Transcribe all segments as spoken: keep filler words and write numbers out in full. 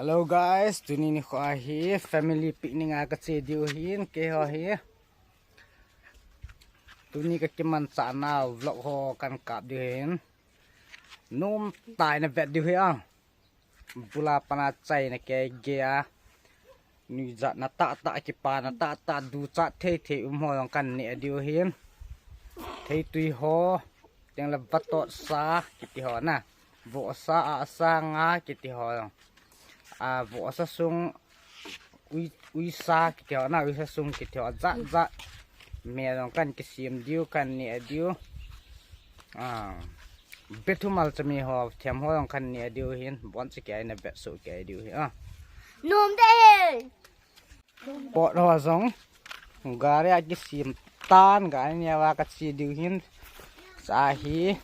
Hello guys, tuni nikho hi family picnic a kache diu hin, keiho hi. Tuni kakimanchah nau vlog ho kahin kap diu hin. Nom tah in na vet diu hi a. Bul a pat a chaina kei gei a. Nuijatna tahtah, kipana tahtah, duchat thei thei um ho jong kahin neh diu hin. Theitui ho, tengle vatotsa kiti ho na. Vohsa, ahsa, nga kiti ho jong. A, vohsa sung, ui, uisa kiti ho na, uisa sung kiti ho. Jat jat. Mel jong kahin kisem diu, kahin neh diu. A, bethumal chami ho, them ho jong kahin neh diu hin, boncha kei a ina vet soh kei diu hi a. Nom tah e. Pot ho jong gari a kisem tan, gari neo a kache diu hin. Cha hi,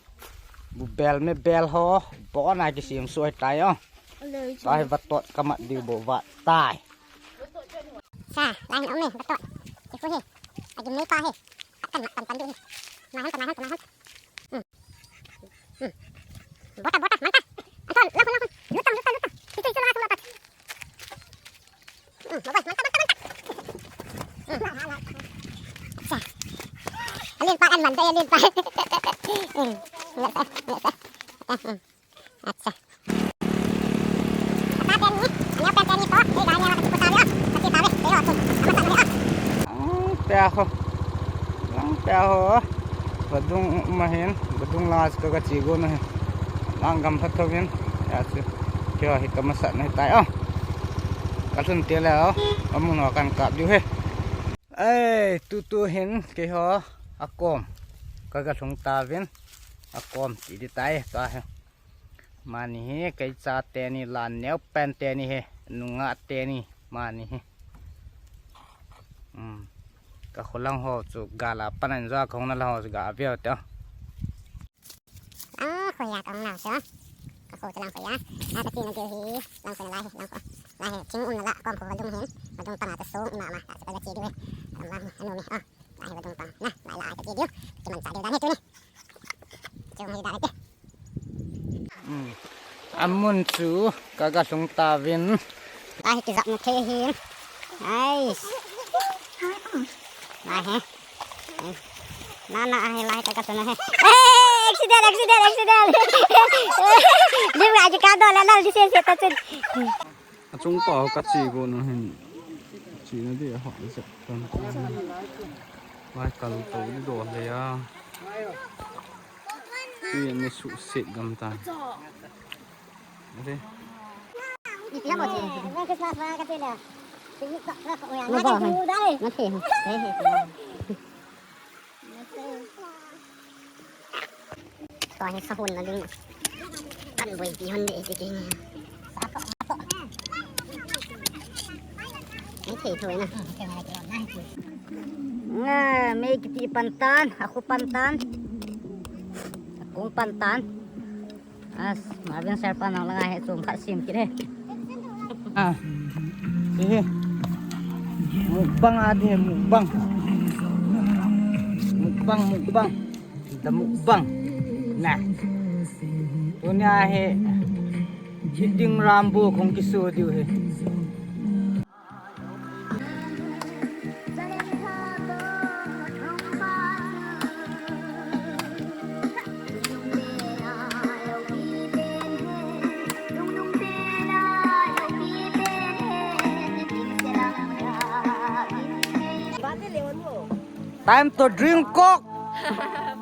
bu bel me bel ho, bon a kisem soh ahitai o. Cha hi vatot kamat diu bou vat tai. Cha, lai hin um e, vatot. Kifu hi. Agim nei pa hi. Atkan mat pan pan diu hi. Nai hon ta, nai hon ta, nai hon ta. Bota, bota, manta. Anton, langkon, langkon. Lutang, lutang, lutang. Itu, itu, langkon, langkon. Hmm, bagus, manta, manta, manta. Hmm. Sa. Alin pa, kan manta, alin pa. Hmm. Nasa, nasa. Hmm. Acha. Ang pia ho. Ang pia ho. Vadung um ahin. Vadung la chu kaga che got u ahi. Lang gam phat thou hin. Ya chu. Keiho hi kamasatna ahitai o. Kalhun teng le o. Amun ho kahin kap diu ahi. Ei, tutu hin keiho akom kaga lhung tauvin. Akom ti ding tai tua hi. Mani hi, kei cha teni, lan neo pen teni hi, nungah teni, mani hi. Hmm. Ka kholang ho chu gal a pan a injo a kahung na la ho chu ga veu te. Lang khoi a kahung na chu. Ka kho chu lang khoi a. A ka che na diu hi, lang khoi na lai hi, lang kho. Lai hi, thing um na la, kom kho vadung hin. Vadung pang a chu song ima ma, ta chu ka che diu hi. Lang lang, anu mi, ah. Lai hi vadung pang. Na, lai la ka che diu. Kimanchah diu dan hi tuni. Chung hi dan hi. Hmm. Amun chu kaga lhung tauvin. Lai hi kijap na thei hin. Ais. Lai hi. Na na ahi lai kaga lhung hi. Hey, accident, accident, accident. Lim ngai ji ka do la lal di se se ta chun. Achung pa ho ka che got u ahin. Che na di a hot le sep tan. Vai kal to di do le a. Tui an ne suhset gam tan. Ate. Christmas ma ka che le. Picnic to, to, to, na ba. Na che. Hey, hey, hey. Tua hi sahun na ding. Kan boipi hon ding ti kei ni. Mei thei thoi na. Nga, mei kiti pan tan, akhu pan tan. Akung pan tan. As, Marvin Sir pan nang langa hi chom khat sem kit e. Ah. Hihi. Mukbang ati hi, mukbang. Mukbang, mukbang. The mukbang. Na. Tunia hi. Eating Rambo kong kisu diu hi. Time to drink Coke.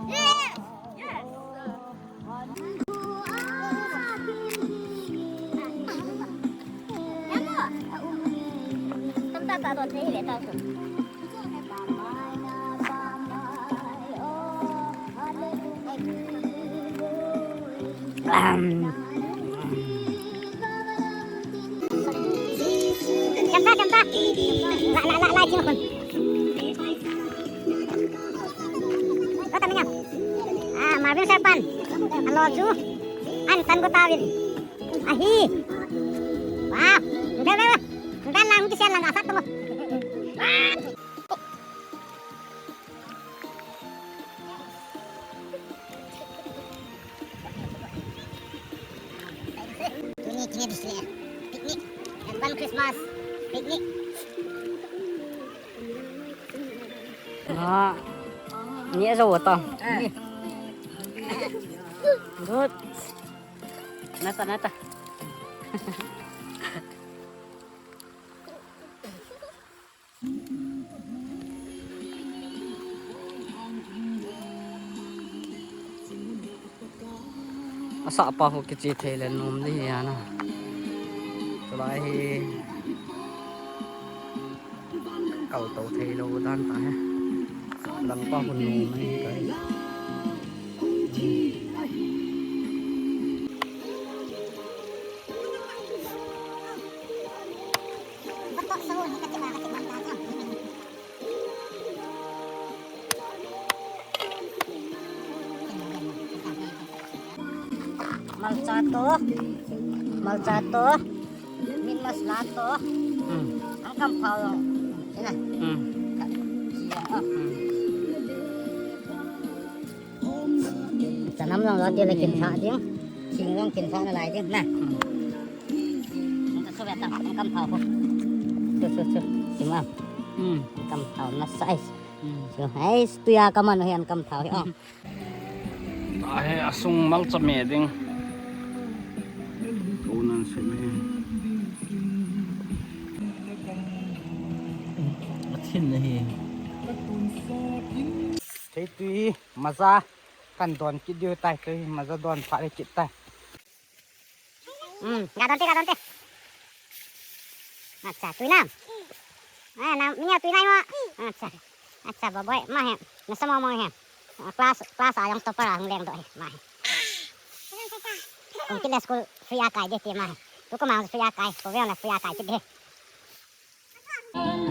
Yes. Yes. Gamta, gamta. La, la, la, la, jing kun. Kota minyam. Ah, Marvin Sir pan. Alo ju. An tan ko tawin. Ahi. Wow. Udah, udah, udah. Udah lang, udah siya lang, asat mo. Tuni kine bisle. Picnic. Christmas picnic. Na, ni ajo ta. Good. Nata, nata. Asah pa ho kiche thei le nom ding hi ana. Tulai hi kal to thei lou dan ta he. Lam pa ho nom ahi kai. Malcha to, malcha to, meat masala to, hmm, an kam phao jong, ina. Hmm. Ka, ki jong, ah. Hmm. Chanam jong lo tile kin sa ding. Sing jong kin sa na lai ding na. Hmm. Ka su ve ta, an kam phao ko. Su, su, su. Sima. Hmm. An kam phao na size. Hmm. Su, ai, tuya ka man hi an kam phao hi, oh. Ahi, asung malcha me ding. Ko nan se me. Athin na hi. Thei tui, maza. Kan don kit diu tai, tui maza don pha le kit tai. Hmm, ga don te, ga don te. Acha, tui nam. Ah, nam, ni tui nai mo. Acha. Acha, bo boy, ma he. Na sa mo mo he. Ah, class, class a jong topper a hung leng doh he, ma he. Kum kit le school free a kai ding ti ma he. Tu ko mang free a kai, ko ve le free a kai kit ding.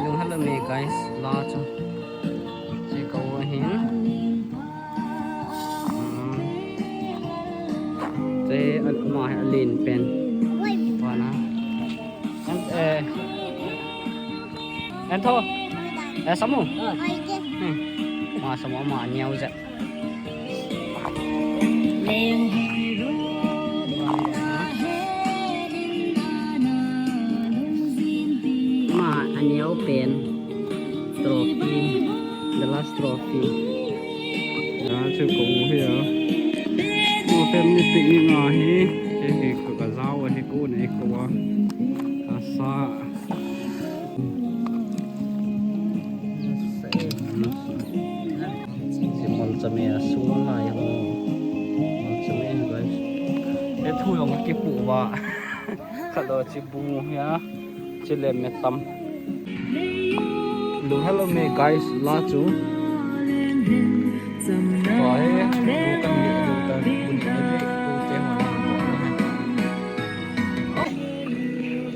Lunghel lou me guys, la chu. Che ko ahin. Hmm. Che ama hi alen pen. Wana. An, eh. An tho. Eh, Samu. Hmm. Ma Samu ma niau je. Ma, aneo pen. Trophy. The last trophy. Ya, chu ko hi ya. Ko family picnic ahi. Ke ke ko ka jao ahi ko nei ko a. Ka sa. Hiche malcha me a sung lai ho. Malcha me guys. He thu jong kipu va. Khat lo chi bu ya. Chi le me tam. Lunghel lou me guys la chu. Ko he, bu kan ni bu ta, bu ni de, bu te ho.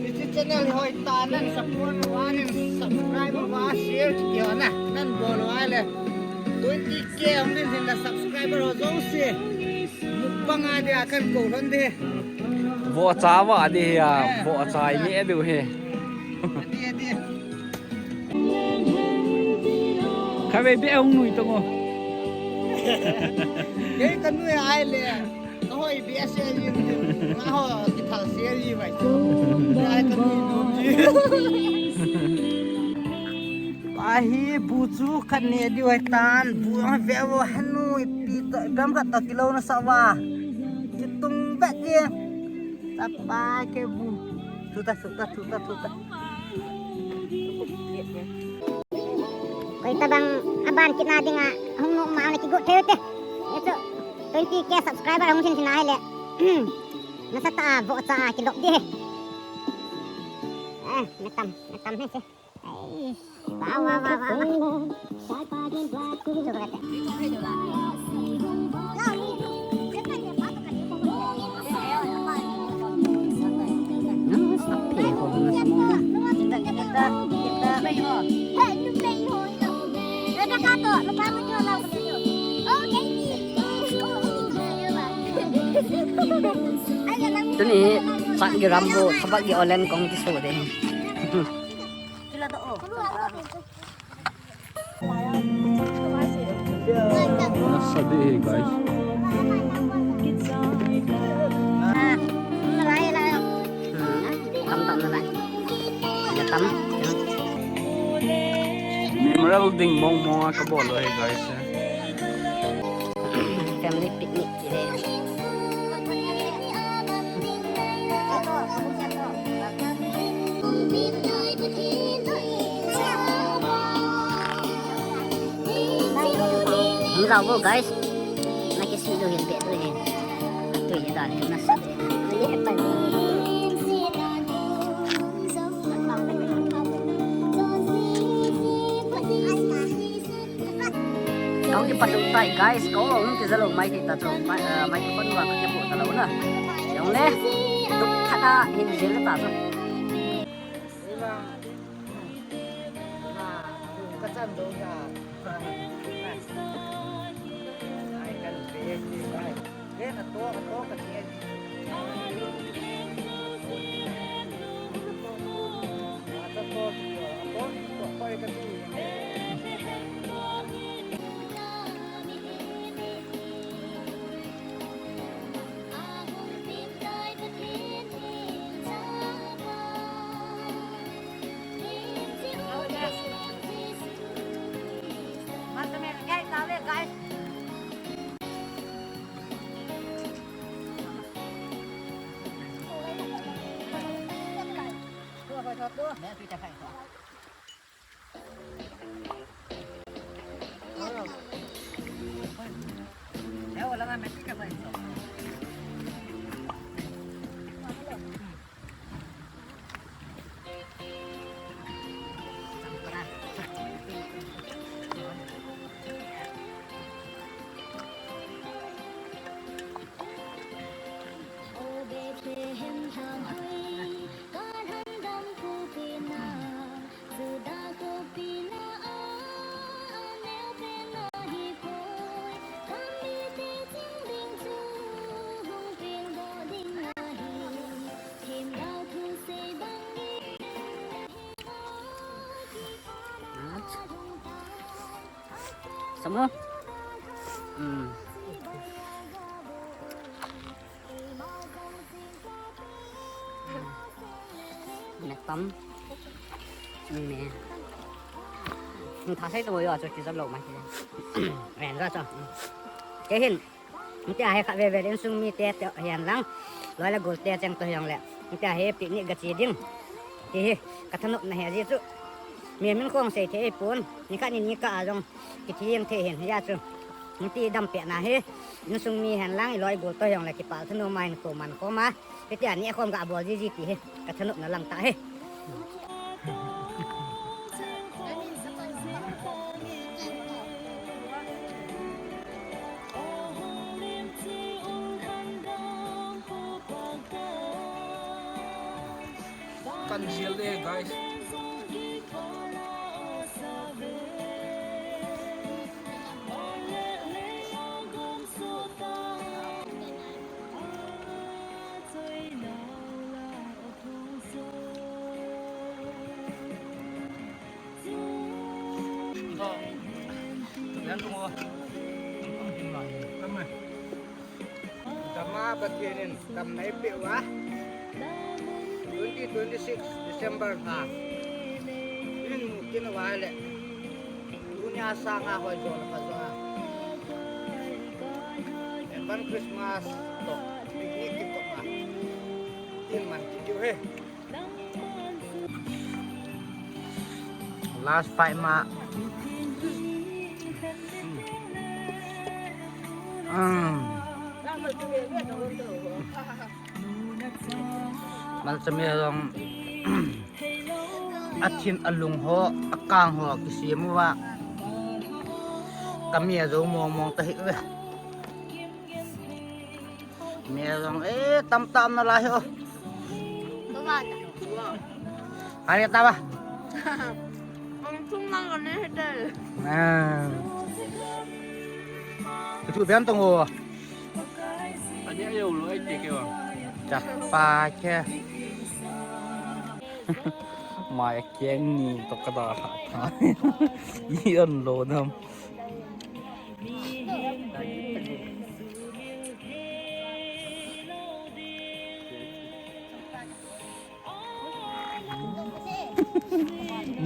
Hiche channel hi hoi ta nan support uva, nan subscribe uva, share kiti ho na, nan bol uva le. Twenty K hung ding hin la subscriber ho jouse. Mukbang a dia kan kou lhon ding. Vohcha va ding hi a, vohcha i neh diu hi. Adi, adi. Khatvei beh hung nui tong o. Kei ka nui ai le. Ka hoi beh se ji. Nga ho kithal se ji vai. Ai ka nui nui ji. Ahi bu chu kan neh diu ahi tan. Bu a ve vo hanu ipi to, bem khat to kilo na sa va. Kitung beh ji. Tapa ke bu. Thu ta, thu ta, thu ta, thu ta. Koi tabang aban kit na ding a hung nom ma le kigot thei te. Hichu twenty K subscriber hung sin sin a hile. Nasatah a vohcha a kilop ding. Eh, me tam, me tam he se. Ai, va, va, va, va, va. Tuni hi, sat gi ram bu, thabat gi olen kong kisu ding. Nasa ding hi, guys. Tam tam na lai. Building mong mong a kabol lou hi guys. Family picnic ti le. Hung jao vo guys. Na kisi lou hin pe lou hin. Tui hi dan hin na sa de. Kong kipat lou tai guys, kong kong kijah lou mai thei ta chu, mai, eh, microphone vang ka kipu ta lou na. Jong le, tuk thana hin jil ta chu. Samu. Hmm. Nek tam. Ni me. Ni tha sei to yo chu kijah lou mai. Ren ga chu. Ke hin. Hiti a hi khat veve le insung mite, te hihen lang, loi le gol te cheng toh hijongle, hiti a hi picnic gache ding ti hi ka thanopna ahi. Ajeh chu mi min khong sei thei pon, nikhat ni nikah a jong kithi jeng thei hin, hijeh chun hiti dam pehna hi insung mi hihen lang, iloi gol toh hijongle kipah thanom a hin khoman khom a, hiti a neh khom ga bol jiji ti hi ka thanopna lang tah hi. Kan jil de, guys. Dama Pathen in damna eipeh uva, twenty twenty-six December lha in mu kit uva ahile, tunia sanga hoijo le phajo a, Advance Christmas toh picnic kikop a, in man kit diu ahi. Last fight ma. Hmm. Hmm. Malcha mel jong athin alung ho, akang ho kisem uva. Ka mi ajou mong mong tahih ve. Mi ajong, eh, tam tam na lai ho. Tuma ta. Hai ta ba. Ong thum lang ka ne he te. Ah. Ka chu bian tong ho. Ani ayo lo ai te ke wa. Chapa ke. Mai keng ni to ka da ha ta. I an lo nam.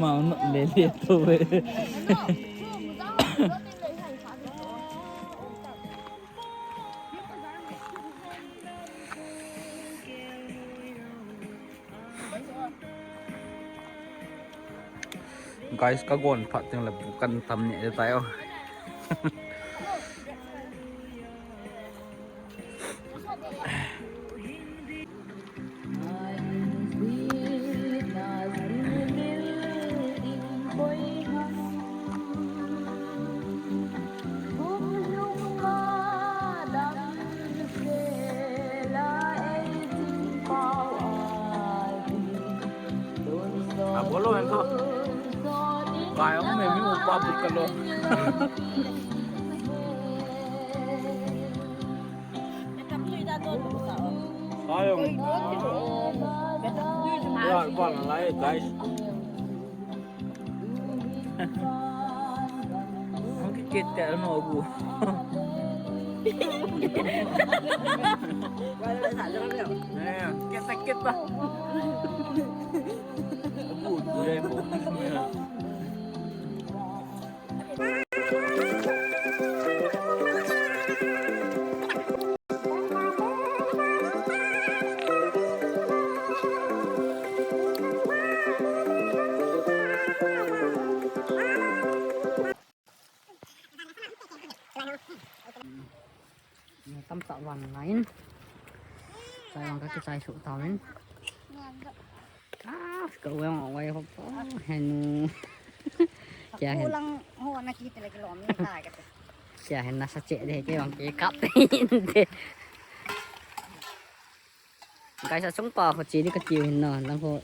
Mau no le le to ve. Guys, ka gon phat teng le bu kan tam ne tai o. Abolo en ko. Kaya ko me mi upa but kalo. Sayang. Ya, bang lai, guys. Ang kikit ka, ano, agu. Ayan, kita-kita. Agu, gulay po. Tam sa wan lain. Sa wan ka kichai su tawin. Ah, ka wang away ho pa. Henu. Kya hen? Kulang ho na kita lagi lom ni ta ka. Kya hen na sa che de ke wang ke kap. Guys, achung pa ho che di ka tiu hin na. Lang ho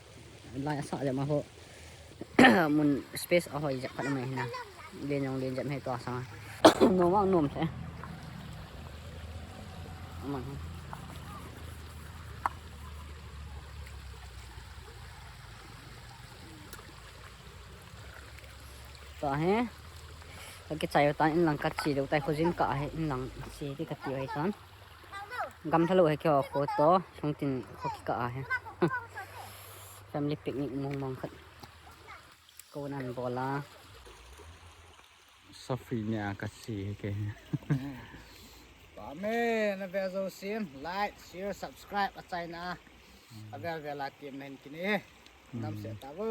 lai asa de ma ho. Mun space a hoi jep khat mai hin na. Len jong len jep mai to sang. Nom ang nom the. Mang. Ta he. Ka kichai tan in lang ka che deu tai, khojin ka he in lang che di ka tiu hi tan. Gam thalo he kyo ko to, sung tin ko ki ka he. Family picnic mong mong khat. Ko nan bola. Safri ne a ka che he ke. Pame na ve zo sin, like, share, subscribe a chai na. A vel vel a tim na hin kini. Nam se ta vo.